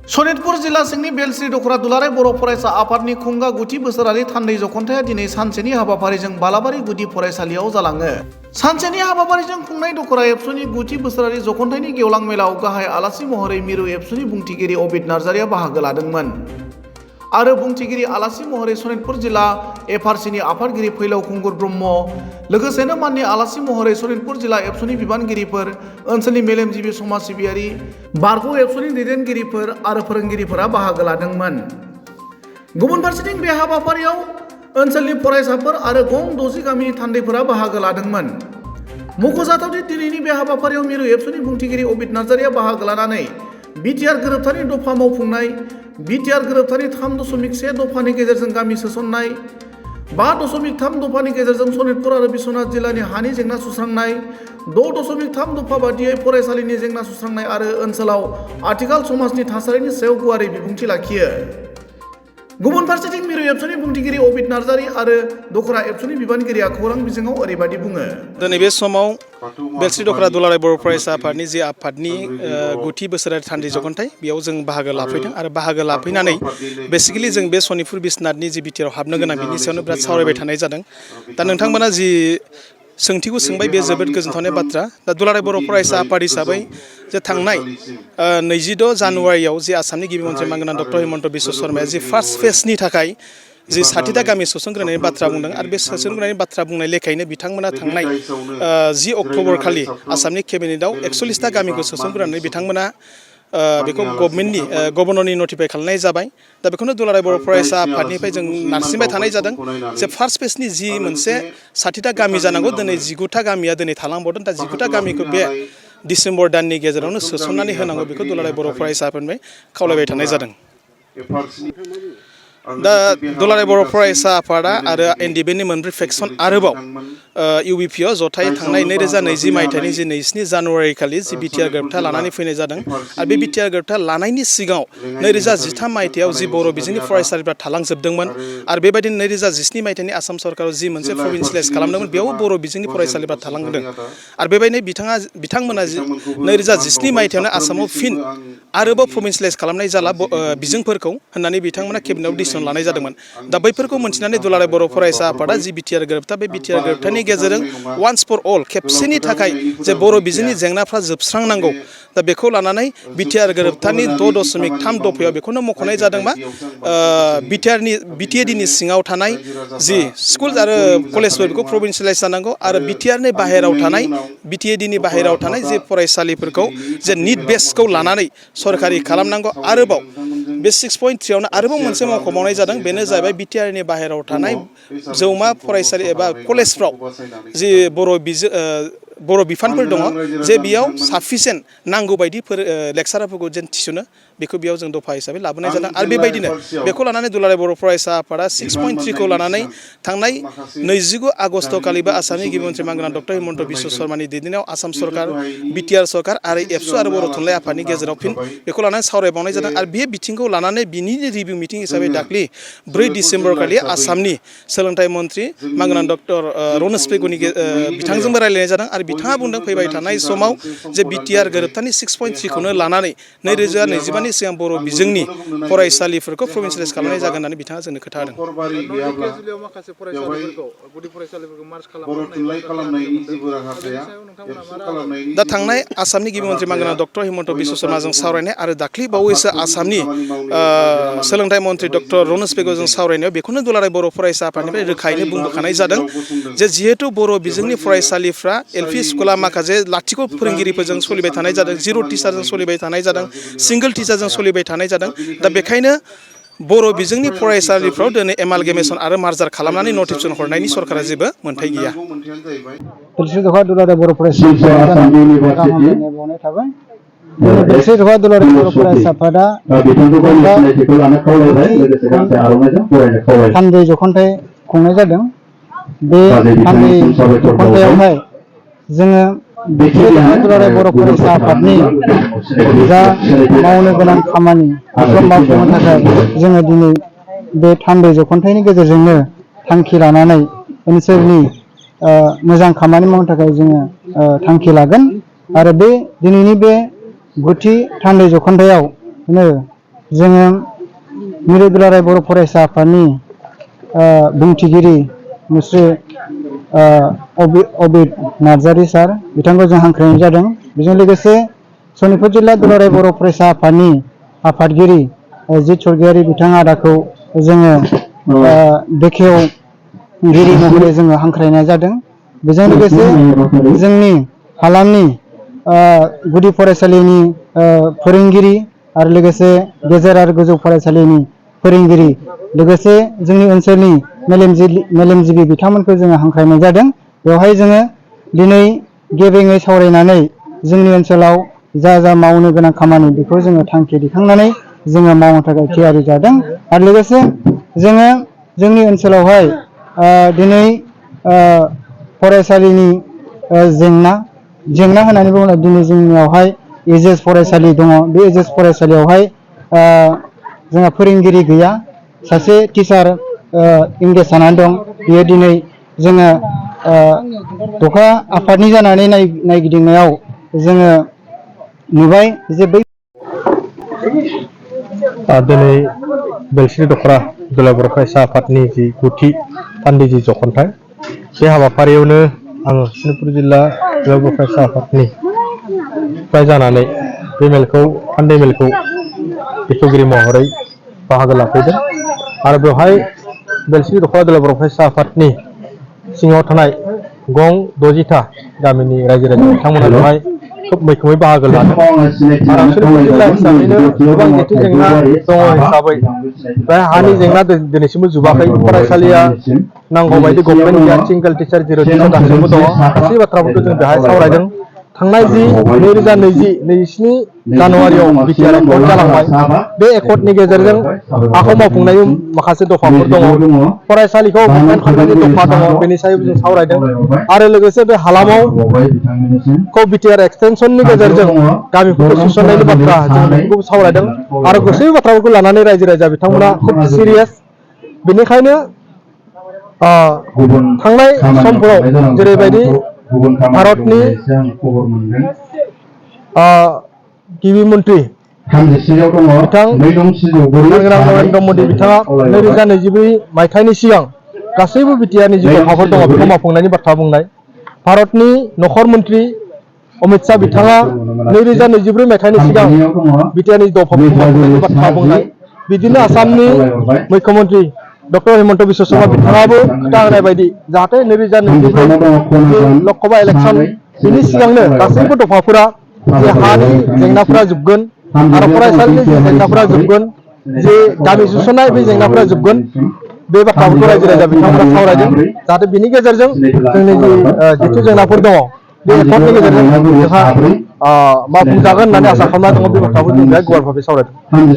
सनितपुर जिल्ला सिंनि बेलश्री दख'रा दुलाराय बर' फरायसा आफादनि खुंगा गुथि बोसोरारि थान्दै जख'न्थाया दिनै सानसेनि हाबाफारिजों बालाबारि गुदि फरायसालियाव जालाङो। सानसेनि हाबाफारिजों खुंनाय दख'रा एबसुनि गुथि बोसोरारि जख'न्थायनि गेवलां मेलाव गाहाय आलासि महरै मिरु एबसुनि बुंथिगिरि अबिद नार्जारिया बाहागो लादोंमोन आरो बुंथिगिरि आलासि महरै सनितपुर जिल्ला एफआरसिनि आफादगिरि फैलाव खुंगुर ब्रह्म लोगोसेनो माननि आलासि महरै सनितपुर जिल्ला एबसुनि बिबानगिरिफोर ओनसोलनि मेलेमजिबि समाज सिबियारि बारग' एबसुनि दैदेनगिरिफोर आरो फोरोंगिरिफोरा बाहागो लादोंमोन। गुबुन फारसेथिं बे हाबाफारियाव ओनसोलनि फरायसाफोर आरो गं 60 गामिनि थान्दैफोरा बाहागो लादोंमोन। मख'जाथावदि दिनैनि बे हाबाफारियाव मिरु एबसुनि बुंथिगिरि अबिद नार्जारिया बाहागो लानानै बिटिआर गोरोबथानि दफा मावफुंनाय, बिटिआर गोरोबथानि 3.1 दफानि गेजेरजों गामि सोसननाय, 5.3 दफानि गेजेरजों सनितपुर आरो बिश्वनाथ जिल्लानि हानि जेंना सुस्रांनाय, 6.3 दफा बादियै फरायसालिनि जेंना सुस्रांनाय आरो ओनसोलाव आथिखाल समाजनि थासारिनि सायाव गुवारै बिबुंथि लाखियो। गुबुन फारसेथिं मिरु एबसुनि बुंथिगिरि अबिद नार्जारि आरो दख'रा एबसुनि बिबानगिरिया खौरां बिजोङाव ओरैबायदि बुङो। दिनै बे समाव बेलश्री दख'रा दुलाराय बर' फरायसा आफादनि जि आफादनि गुथि बोसोरारि थान्दै जख'न्थाय बेयाव जों बाहागो लाफैदों आरो बाहागो लाफैनानै बेसिकेलि जों बे सनितपुर बिश्वनाथनि जि बिटिआरआव हाबनो गोनां बिनि सायावनो बिराद सावरायबाय थानाय जादों। दा नोंथांमोना जि सोंथिखौ सोंबाय बे जोबोद गोजोनथावनाय बाथ्रा। दा दुलाराय बर' फरायसा आफाद हिसाबै जे थांनाय 26 जानुवारियाव जि आसामनि गिबि मन्थ्रि मानगोनां डक्टर हिमन्त बिश्व शर्माया जि फार्स्ट फेजनि थाखाय जि 60टा गामि सोसनग्रोनायनि बाथ्रा बुंदों आरो बे सोसनग्रोनायनि बाथ्रा बुंनाय लेखायैनो बिथांमोना थांनाय 10 अक्ट'बर खालि आसामनि केबिनेटआव 41टा गामिखौ सोसनग्रोनानै बिथांमोना बेखौ गभर्नरनि नटिफाइ खालामनाय जाबाय। दा बेखौनो दुलाराय बर' फरायसा आफादनिफ्राय जों नारसिनबाय थानाय जादों जे फार्स्ट फेजनि जि मोनसे 60टा गामि जानांगौ दिनै 19टा गामिया दिनै थालांबावदों। दा 19टा गामिखौ बे डिसेम्बर दाननि गेजेरावनो सोसननानै होनांगौ बेखौ दुलाराय बर' फरायसा आफादनिफ्राय खावलायबाय थानाय जादों। दा दुलाराय बर' फरायसा आफादा आरो एनडिबिनि मोनब्रै फेक्सन आरोबाव इउबिपिआव जथायै थांनाय 2020 मायथाइनि जि 27 जानुवारि खालि जि बिटिआर गोरोबथा लानानै फैनाय जादों आरो बे बिटिआर गोरोबथा लानायनि सिगाङाव 2013 मायथाइयाव जि बर' बिजोंनि फरायसालिफ्रा थालांजोबदोंमोन आरो बेबायदिनो 2017 मायथाइनि आसाम सरकाराव जि मोनसे प्रभिन्सियेलाइज खालामदोंमोन बेयाव बर' बिजोंनि फरायसालिफ्रा थालांदों आरो बेबायदिनो बिथांमोना 2017 मायथाइयावनो आसामाव फिन आरोबाव प्रभिन्सियेलाइज खालामनाय जाला बिजोंफोरखौ होननानै बिथांमोना केबिनेटआव डिसिसन लानाय जादोंमोन। दा बैफोरखौ मोनथिनानै दुलाराय बर' फरायसा आफादा जि बिटिआर गोरोबथा बे बिटिआर गोरोबथानि गेजेरजों वान्स फर अल खेबसेनि थाखाय जे बर' बिजोंनि जेंनाफ्रा जोबस्रांनांगौ दा बेखौ लानानै बिटिआर गोरोबथानि 6.3 दफायाव बेखौनो मख'नाय जादों मा बिटिएडिनि सिङाव थानाय जि स्कुल आरो कलेजफोर बेखौ प्रभिन्सियेलाइज जानांगौ आरो बिटिआरनि बाहेरायाव थानाय बिटिएडिनि बाहेरायाव थानाय जे फरायसालिफोरखौ जे निट बेसखौ लानानै सरकारि खालामनांगौ। आरोबाव बे 6.3आवनो आरोबाव मोनसे मख'बावनाय जादों बेनो जाहैबाय बिटिआरनि बाहेरायाव थानाय जौमा फरायसालि एबा कलेजफ्राव जि बर' बिफानफोर दङ जे बेयाव साफिसियेन्ट नांगौ बायदि लेक्सारारफोरखौ जेन थिसनो बेखौ बेयाव जों दफा हिसाबै लाबोनाय जादों आरो बेबायदिनो बेखौ लानानै दुलाराय बर' फरायसा आफादा 6.3खौ लानानै थांनाय 29 आगस्ट खालिबो आसामनि गिबि मन्थ्रि मानगोनां डक्टर हिमन्त बिश्व शर्मानि दैदेननायाव आसाम सरकार बिटिआर सरकार आरो एबसु आरो बर' थुनलाइ आफादनि गेजेराव फिन बेखौ लानानै सावरायबावनाय जादों आरो बे बिथिंखौ लानानै बिनि रिभिउ मिटिं हिसाबै दाख्लि 4 डिसेम्बर खालि आसामनि सोलोंथाइ मन्थ्रि मानगोनां डक्टर रनज पेगुनि बिथांजोंबो रायलायनाय जादों आरो बिथाङा बुंदों फैबाय थानाय समाव जे बिटिआर गोरोबथानि 6.3खौनो लानानै 2025नि सिगां बर' बिजोंनि फरायसालिफोरखौ प्रभिन्सियेलाइज खालामनाय जागोन होननानै बिथाङा जोंनो खोथा होदों। दा थांनाय आसामनि गिबि मन्थ्रि मानगोनां डक्टर हिमन्त बिश्व शर्माजों सावरायनाय आरो दाख्लै बावैसो आसामनि सोलोंथाइ मन्थ्रि डक्टर रनज पेगुजों सावरायनायाव बेखौनो दुलाराय बर' फरायसा आफादनिफ्राय रोखायैनो बुंबोखानाय जादों जे जिहेतु बर' बिजोंनि फरायसालिफ्रा एलपि स्कुला माखासे लाथिख' फोरोंगिरिफोरजों सोलिबाय थानाय जादों, 0 टिचारजों सोलिबाय थानाय जादों, सिंगोल टिचारजों सोलिबाय थानाय जादों। दा बेखायनो बर' बिजोंनि फरायसालिफ्राव दिनै एमालगेमेसन आरो मार्जार खालामनानै नटिफिकेसन हरनायनि सरकारा जेबो मोन्थाय गैया। बेलश्री दख'रा दुलाराय बर' फरायसा दुलाराय बर' फरायसा आफादा थान्दै जख'न्थाय खुंनाय जादों। बे थान्दै जख'न्थायावहाय जोङो दुलाराय बर' फरायसा आफादनि जा मावनो गोनां खामानि बेखौ मावफुंनो थाखाय जोङो दिनै बे थान्दै जख'न्थायनि गेजेरजोंनो थांखि लानानै ओनसोलनि मोजां खामानि मावनो थाखाय जोङो थांखि लागोन आरो बे दिनैनि बे गुथि थान्दै जख'न्थायाव जोङो मिरु दुलाराय बर' फरायसा आफादनि बुंथिगिरि मुस्रि अबिद नार्जारि सार बिथांखौ जों हांख्रायनाय जादों। बेजों लोगोसे सनितपुर जिल्ला दुलाराय बर' फरायसा आफादनि आफादगिरि जित सरगियारि बिथां आदाखौ जोङो बेखेवगिरि महरै जोङो हांख्रायनाय जादों। बेजों लोगोसे जोंनि हालामनि गुदि फरायसालिनि फोरोंगिरि आरो लोगोसे गेजेर आरो गोजौ फरायसालिनि फोरोंगिरि लोगोसे जोंनि ओनसोलनि मेलेमजिबि बिथांमोनखौ जोङो हांख्रायनाय जादों। बेवहाय जोङो दिनै गेबेङै सावरायनानै जोंनि ओनसोलाव जा मावनो गोनां खामानि बेखौ जोङो थांखि दिखांनानै जोङो मावनो थाखाय थियारि जादों। आरो लोगोसे जोङो जोंनि ओनसोलावहाय दिनै फरायसालिनि जेंना होननानै बुङोब्ला दिनै जोंनियावहाय एजेस फरायसालि दङ। बे एजेस फरायसालियावहाय जोंहा फोरोंगिरि गैया। सासे टिचार इंगेज जानानै दं। बियो दिनै जोङो दख'र आफादनि जानानै नायगिदिंनायाव जोङो नुबाय जे बै दिनै बेलस्रि दख'रा दुलाराय बर' फरायसा आफादनि जि गुथि थान्दै जि जख'न्थाय बे हाबाफारियावनो आङो सनितपुर जिल्ला दुलाराय बर' फरायसा आफादनि फ्राय जानानै बे थान्दै मेलखौ बेखेवगिरि महरै बाहागो लाफैदों। आरो बेवहाय बेलस्रि दख'रा दुलाराय बर' फरायसा आफादनि सिङाव थानाय गं 60था गामिनि रायजो राजा बिथांमोना बेवहाय खोब मैखोमै बाहागो लादों। आरो सनितपुर जिल्ला हिसाबैनो गोबां जेथो जेंना दङ हिसाबै बे हानि जेंना दिनैसिमबो जोबाखै। फरायसालिया नांगौ बायदि गभर्नमेन्ट गैया। सिंगल टिचार जिर' टिचार दासिमबो दङ। गासै बाथ्राफोरखौ जों बेहाय सावरायदों। थांनाय 2027 जानुवारियाव बिटिआर एकर्ड जालांबाय। बे एकर्डनि गेजेरजों हाखौ मावफुंनायनि माखासे दफाफोर दङ। फरायसालिखौ गभर्नमेन्ट खालामनायनि दफा दङ। बेनि सायाव जों सावरायदों। आरो लोगोसे बे हालामाव बिटिआर एक्सटेनसननि गेजेरजों गामिफोरखौ सुस्रांनायनि बाथ्रा जों बेखौबो सावरायदों। आरो गासै बाथ्राफोरखौ लानानै रायजो राजा बिथांमोना खोब सिरियास। बेनिखायनो थांनाय समफोराव जेरैबायदि भारतनि गिबि मन्त्रि बिथां नरेन्द्र मदि बिथाङा 2024 मायथाइनि सिगां गासैबो बिटिआरनि जि दफाफोर दङ बेखौ मावफुंनायनि बाथ्रा बुंनाय। भारतनि नखर मन्त्रि अमित शाह बिथाङा 2024 मायथाइनि सिगां बिटिआरनि दफाफोरखौ मावफुंनायनि बाथ्रा बुंनाय। बिदिनो आसामनि मुख्यमन्त्रि डक्टर हिमन्त बिश्व शर्मा बिथाङाबो खोथा होनाय बायदि जाहाथे 2024 लकसभा इलेक्सन बिनि सिगांनो गासैबो दफाफोरा जे हानि जेंनाफोरा जोबगोन आरो फरायसालिनि जे जेंनाफोरा जोबगोन, जे गामि सुसननाय बे जेंनाफोरा जोबगोन। बे बाथ्राफोरखौ रायजो राजा बिथांमोना सावरायदों। जाहाथे बिनि गेजेरजों जोंनि जिथु जेंनाफोर दङ बे एकर्डनि गेजेरजों जोंहा मावफुंजागोन होननानै आसा खालामना दङ। बे बाथ्राखौ जों बेहाय गुवार भाबै सावरायदों।